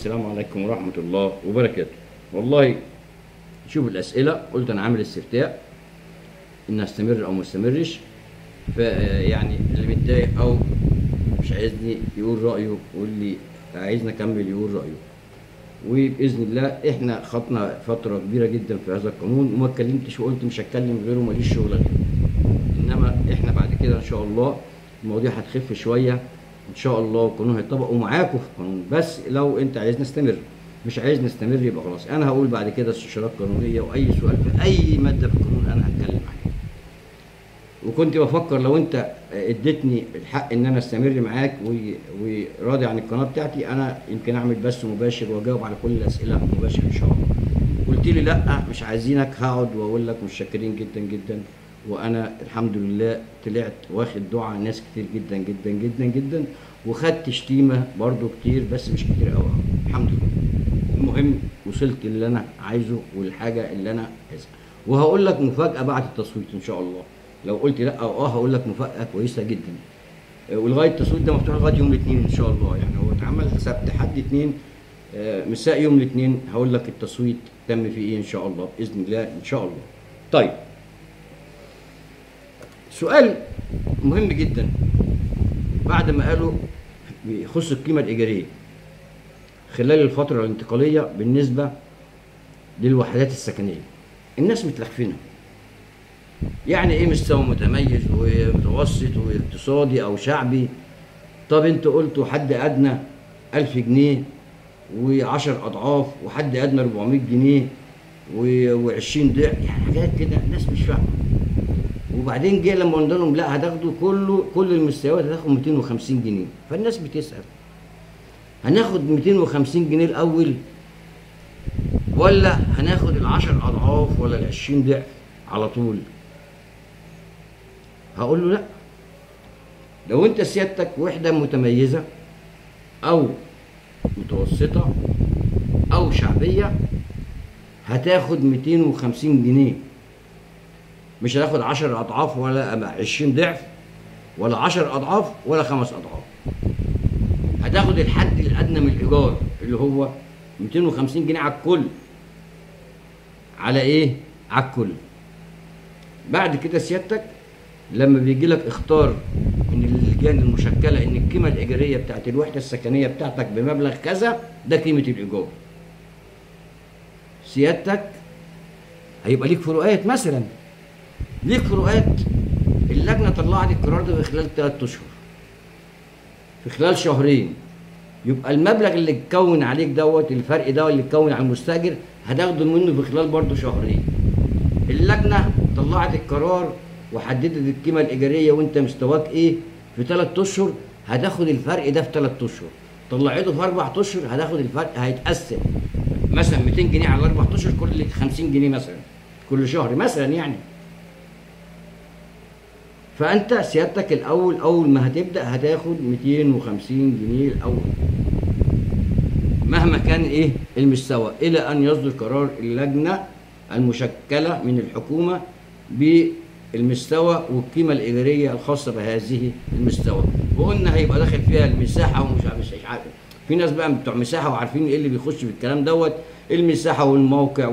السلام عليكم ورحمة الله وبركاته. والله شوف الاسئلة، قلت انا عامل استفتاء ان استمر او ما استمرش، فيعني اللي متضايق او مش عايزني يقول رايه، واللي عايزني اكمل يقول رايه. وباذن الله احنا خطنا فترة كبيرة جدا في هذا القانون وما اتكلمتش وقلت مش هتكلم غيره وماليش شغل غيره، انما احنا بعد كده ان شاء الله المواضيع هتخف شوية ان شاء الله، والقانون هيتطبق ومعاكم في القانون. بس لو انت عايز نستمر، مش عايز نستمر يبقى خلاص. انا هقول بعد كده استشارات قانونية واي سؤال في اي مادة في القانون انا هتكلم عليها. وكنت بفكر لو انت اديتني الحق ان انا استمر معاك وراضي عن القناة بتاعتي، انا يمكن اعمل بث مباشر واجاوب على كل الاسئلة مباشر ان شاء الله. قلت لي لا مش عايزينك، هقعد واقول لك متشكرين جدا جدا، وانا الحمد لله طلعت واخد دعاء ناس كتير جدا جدا جدا جدا، وخدت شتيمه برضو كتير بس مش كتير قوي الحمد لله. المهم وصلت اللي انا عايزه والحاجة اللي انا عايزها. وهقول لك مفاجاة بعد التصويت ان شاء الله، لو قلت لا او اه هقول لك مفاجاة كويسة جدا. ولغاية التصويت ده مفتوح لغاية يوم الاثنين ان شاء الله، يعني هو اتعمل سبت حد اثنين، مساء يوم الاثنين هقول لك التصويت تم فيه ايه ان شاء الله باذن الله ان شاء الله. طيب سؤال مهم جدا بعد ما قالوا بيخص القيمة الايجاريه خلال الفترة الانتقالية بالنسبة للوحدات السكنية. الناس متلخفنه، يعني ايه مستوى متميز ومتوسط واقتصادي او شعبي؟ طب انتوا قلتوا حد ادنى 1000 جنيه و10 اضعاف، وحد ادنى 400 جنيه و20 ضعف، يعني حاجات كده الناس مش فاهمه. وبعدين جه لما قلنا لهم لا هتاخدوا كله، كل المستويات هتاخد 250 جنيه، فالناس بتسال هناخد 250 جنيه الاول ولا هناخد ال10 اضعاف ولا ال20 ضعف على طول؟ هقول له لا، لو انت سيادتك وحده متميزة او متوسطه او شعبية هتاخد 250 جنيه، مش هتاخد 10 اضعاف ولا 20 ضعف ولا 10 اضعاف ولا 5 اضعاف. هتاخد الحد الادنى من الايجار اللي هو 250 جنيه على الكل. على ايه؟ على الكل. بعد كده سيادتك لما بيجي لك اخطار من اللجان المشكلة ان القيمة الايجاريه بتاعت الوحدة السكنية بتاعتك بمبلغ كذا، ده قيمة الايجار. سيادتك هيبقى ليك فروقات، مثلا ليك فروقات. اللجنة طلعت القرار ده في خلال 3 اشهر، في خلال شهرين، يبقى المبلغ اللي اتكون عليك دوت، الفرق ده اللي اتكون على المستاجر هتاخده منه في خلال برضه شهرين. اللجنة طلعت القرار وحددت القيمة الايجاريه وانت مستواك ايه في 3 اشهر، هتاخد الفرق ده في 3 اشهر. طلعته في 4 اشهر هتاخد الفرق، هيتقسم مثلا 200 جنيه على 4 اشهر، كل 50 جنيه مثلا كل شهر مثلا يعني. فانت سيادتك الاول اول ما هتبدا هتاخد 250 جنيه الاول مهما كان ايه المستوى، الى ان يصدر قرار اللجنة المشكلة من الحكومة بالمستوى والقيمة الايجاريه الخاصة بهذه المستوى. وقلنا هيبقى داخل فيها المساحة ومش عارف، في ناس بقى بتوع مساحة وعارفين ايه اللي بيخش في الكلام دوت، المساحة والموقع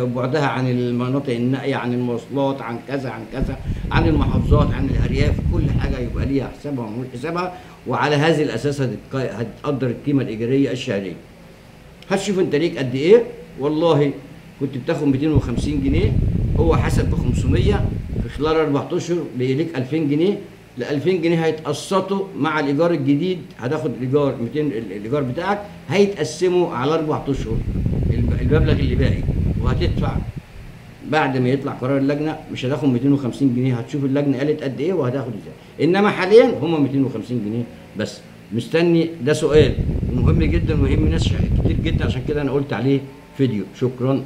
وبعدها عن المناطق النائية، عن المواصلات، عن كذا عن كذا، عن المحافظات، عن الارياف، كل حاجة يبقى ليها حسابها ومعمول حسابها، وعلى هذا الاساس هتقدر القيمة الايجاريه الشهرية. هتشوف انت ليك قد ايه. والله كنت بتاخد 250 جنيه، هو حسب ب 500 في خلال 4 اشهر بقي ليك 2000 جنيه. ال 2000 جنيه هيتقسطوا مع الايجار الجديد، هتاخد الايجار 200، الايجار بتاعك هيتقسموا على 4 اشهر المبلغ اللي باقي، وهتدفع بعد ما يطلع قرار اللجنة مش هتاخد 250 جنيه، هتشوف اللجنة قالت قد ايه وهتاخد ازاي. انما حاليا هما 250 جنيه بس. مستني، ده سؤال مهم جدا ويهم ناس كتير جدا، عشان كده انا قلت عليه فيديو. شكرا.